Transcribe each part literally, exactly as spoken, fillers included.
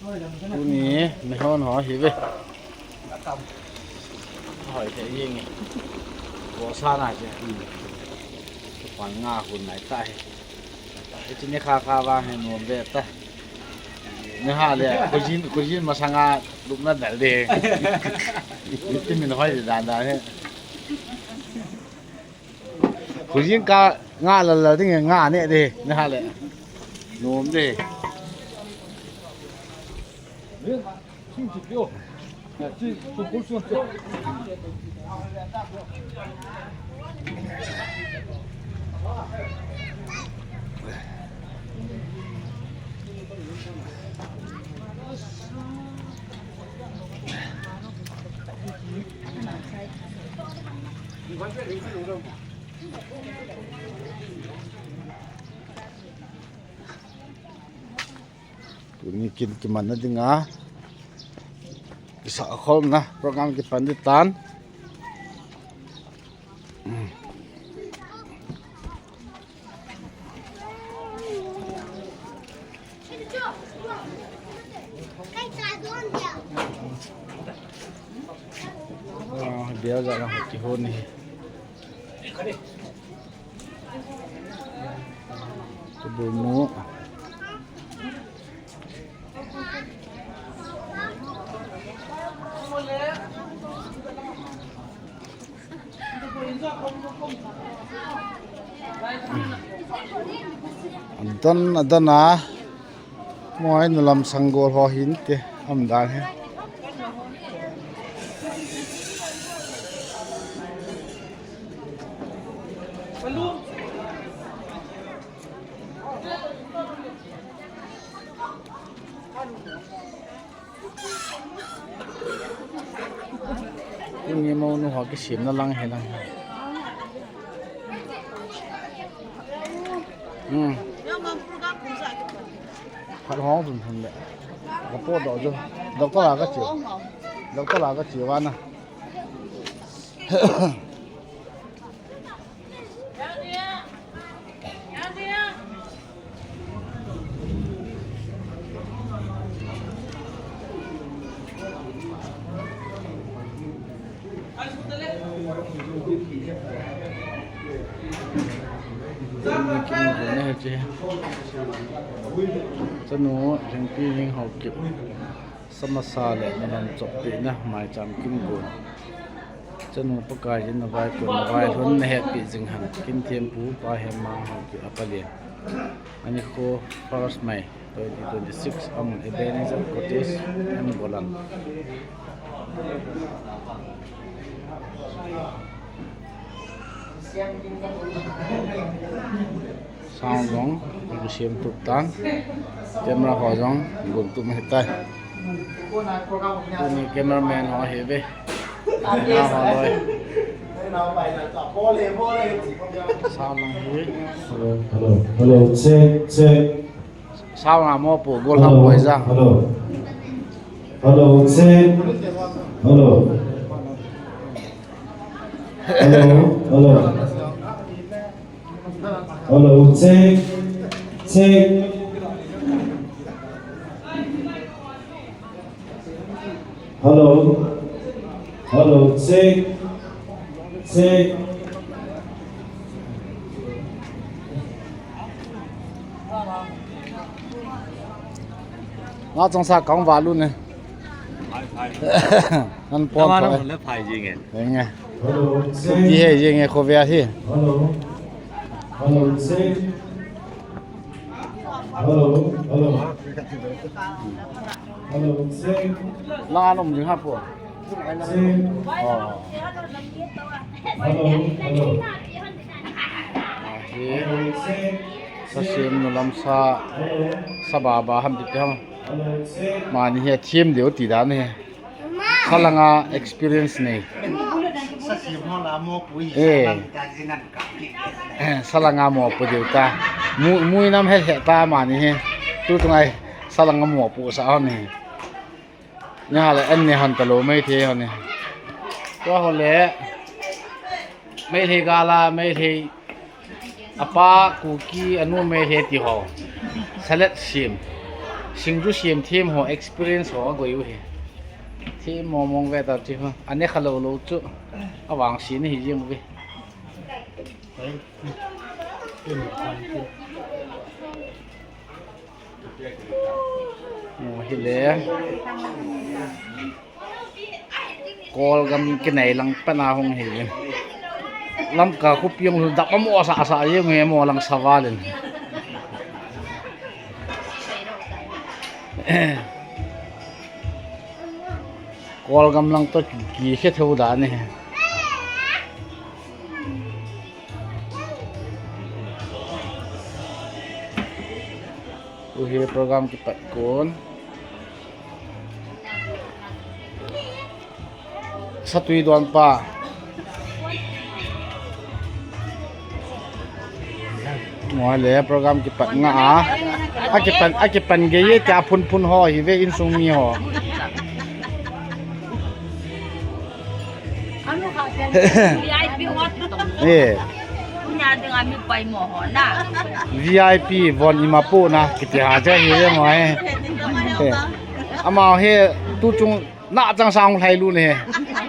Tuni, mehon ho hi ve. Hoi te yeng e. Ko sa na che. Pan nga hun nai ta hi. Hiche ni kha kha vang hi nom ve ta. Ni ha le, kujin, kujin masanga lupna dal de. Hiche min hoi de dan dan hi. Kujin ka nga lal lal ding nga ne de. Ni ha le. Nom de. Tuni kin kimanna dinga, kisa kholna program kipan ding tan. Ah, dia jana ho kihon hi. Tubulnu. Adon, adon a. Moi nu lam sang gol ho hin te, um dan hi. Tuni monu ho kisemna lang hi lang. Hmm. Khat hong thum thum le. Ka potdoh chu. Doctor a ka che. Doctor a ka che vana. Chanu Lhingpi Ning Haokip. Sa masa le nulam choppehna maicham kin gon. Chanu Pakai in na vaikon na vailhun na hetpeh jing hen. Kin thempu Pa Hemmang Haokip a palen. Anikho first May twenty twenty-six, amun Ebenezer Cottage, M Golan. Sound jong kisem tup tan. Camera ho jong gon tup ahitai. Tuni cameraman ho ahi ve. Camera ho loi. Sound lang hi. Hello, hello, hello, check, check. Sound a mopo, gol ham poi jang. Hello. Hello, check. Hello. Hello, hello. Hello, check, check. Hello. Hello, check, check. Nga chong sa kang valu ne. Phai, phai. Nan pon. Tama thoi. Nang le phai jing e. Eng e. Hello, check. Ti he jing e, khovei a hi. Hello. Hello, check. Hello, hello. Hello, check. Lang anom jing ha po. Check. Oh. Hello, hello. Ahi. Hello, check. Sa sem nu lam sa. Hello. Sa baba ham ti ham. Hello, check. Mani hi thiem deu ti dan hi. Sa langa experience nei. Eh. Eh, sa langa mopo deu ta. Mu, mui nam het het ta mani hi. Tu tungai sa langa mopo sa hon hi. Ni ha le an ni hon ta lou Meitei hon hi. Tua ho le. Meitei gala, Meitei. Apa Kuki, anu Meitei ti ho. Salad sem. Singju sem them ho experience ho agoi u hi. Them mong mong ve ta chu ho. Ane kha lou lou chu. Avangse na hi jing ve. Mo hi le. Kolgam kinai lang pana hung hi. Lamka khopi jong dap amo sa sa jeng e mo lang savalin. Kolgam lang to ki khe theu da ni. Uhi program kipat kon. Satui don pa. Mo le program kipat nga a. Akipan, akipan gei e tia phun phun ho hi ve insung mi ho. Anu kha pen V I P ho ti tong. Eh. Punya ding ami pai mo ho na. V I P von ima pu na kiti ha je hi le mo he. Eh. Ama he tu chung na chang sang lai lu ne.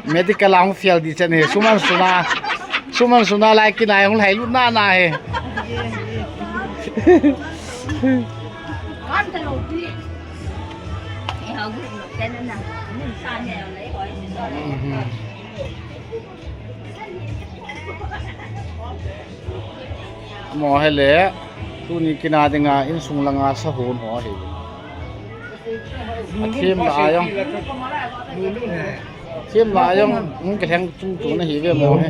Medical ang fiel di chen he. Suman suna. Suman suna lai kinai hung lai lu na na he. Kan ta lo ti. Mo he le, tuni kina dinga insung langa sahun ho hi. Athim la ayong. Athim la ayong, um, kelheng chung chung na hi ve mo he.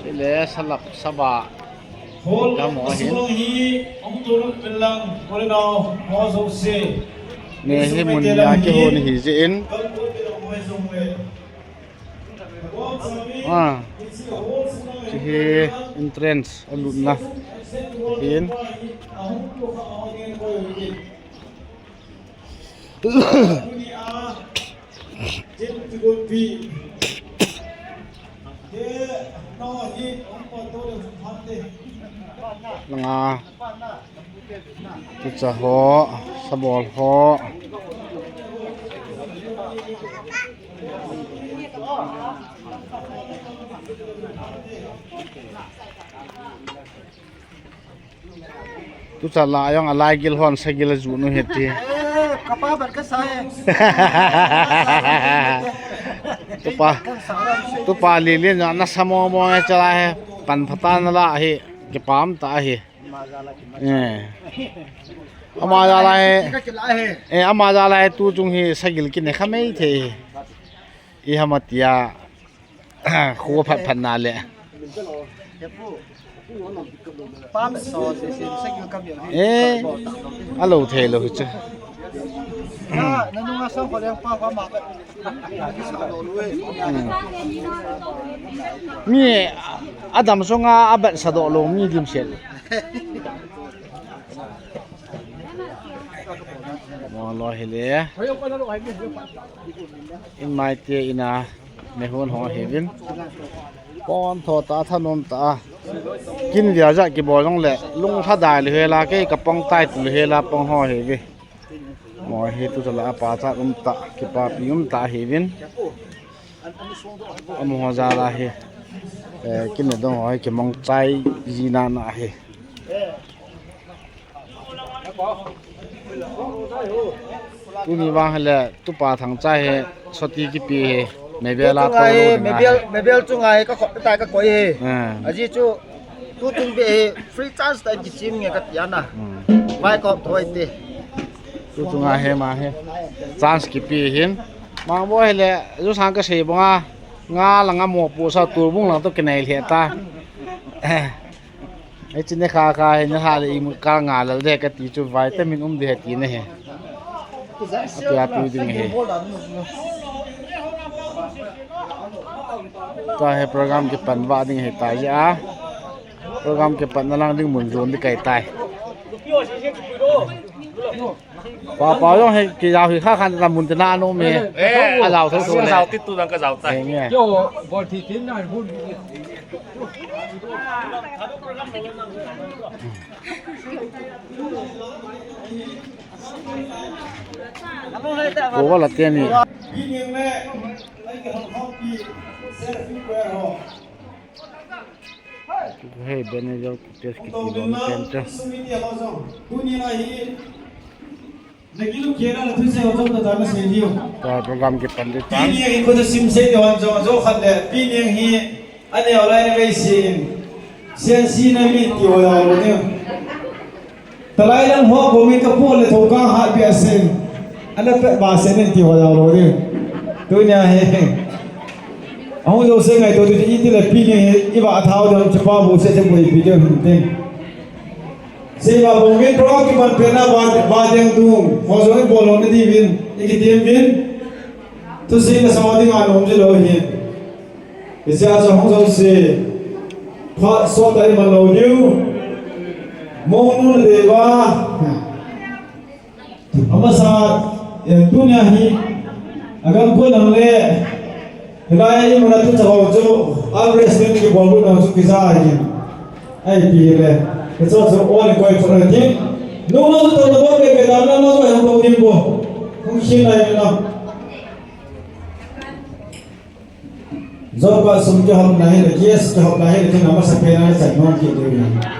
Hi le, salap, saba. Hol, kamo ahin. Asung hi, ong turut bilang, korinau, mo so se. Ne hi mun ya ki hon hi je in. Ah. Chi hi entrance alutna. In. Langa. Tucha ho, sabol ho. Tucha la jong alai gil hon sagil aju nu hiti. Eh, kapa bat kasa he. Tupa. Tupa lilin na samo mo he chala he. Pan phata na la hi. Kipam ta hi. Eh. Ama jala he. Eh, ama jala he tu chung hi sagil kine khamei the. I hamatia. Khu phat phat na le. Pam so se se sagil kam yo. Eh. Alo thei lo chu. Na, na nunga sang ko leng pa pa ma. Mi adam sunga abat sa do lo mi dim sel. Mo lo hi le. In mai te ina me hon ho hi vin. Pon tho ta thanom ta. Kin via ja ki bol jong le lung tha dai le he la ke ka pong tai tu le he la pong ho hi vi. Mo hi tu la pa cha um ta ki pa pi um ta hi vin. Amo ho ja la hi. Eh, kin ne dong ho hi ki mong chai ji na na hi. Tuni vang hile tupa Thangcha hi soti kipe hi. Mebel a to lo ding a hi. Mebel, mebel chunga hi ka khop tai ka koi hi. Ah. Aji chu tu chung be hi free chance tai kichim nge ka tia na. Hmm. Vai ko thoi te. Tu chunga hi ma hi. Chance kipe hin. Mang bo hile ju sang ka sei bonga nga langa mo pu sa tu bung lang to kinai le ta. Eh. Ei, chine kha kha hi na ha le imut ka nga lal de ka ti chu vitamin um de he ti na he. Api api ding he. Tua he program kipan va ding he ta ja. Program kipan na lang ding mun jon di kai tai. Pa, pa jong hi kijao hi kha khan la mun te na no me. Eh, a jao thei thei. Jao ti tu dang ka jao ta. Eng e. Yo, bol thi tin na bol. Ko wala teni. Hei, Benny Joe, test kiti lo ni pen cha. Tuni na hi, nakilu kera la thuse ho jong ta jana sei diu. Ta program kipan ding ta. Tuni hi ko ta sim sei diu han jong, jong khat le, tuni hi, ani online vei sin. Sian si na mi ti ho ya lo ni. Talai lang ho ko mi ka pu le tho ka ha pi a sen. Ana pe ba sen ti ho ya lo ni. Tuni hi. Ahung jo se ngai to ti ti le pi ni i ba thao de chu pa bu se te bu i pi de hun te. Se ba bu min pro ki ban pe na ba ba deng tu. Ho jo ni bo lo ni di vin. I ki tim vin. Tu se na sa di ngan um ji lo hi. Isia chu hung jong si. Pha so ta i man lo diu. Mo nu le ba. Amasa, eh, tunia hi. Agam ko nang le. Hilai i mana tu chao chu. Al restaurant ki bol na chu kisa hi. Ai pi le. Ke chu chu on ko i chu na ti. Nu nu tu to bo ke ke da na no ko hung ko din bo. Hung shin lai na. Job card sum kihopna hi le, gas kihopna hi le, kina masa pena le chan nom kit diu hi.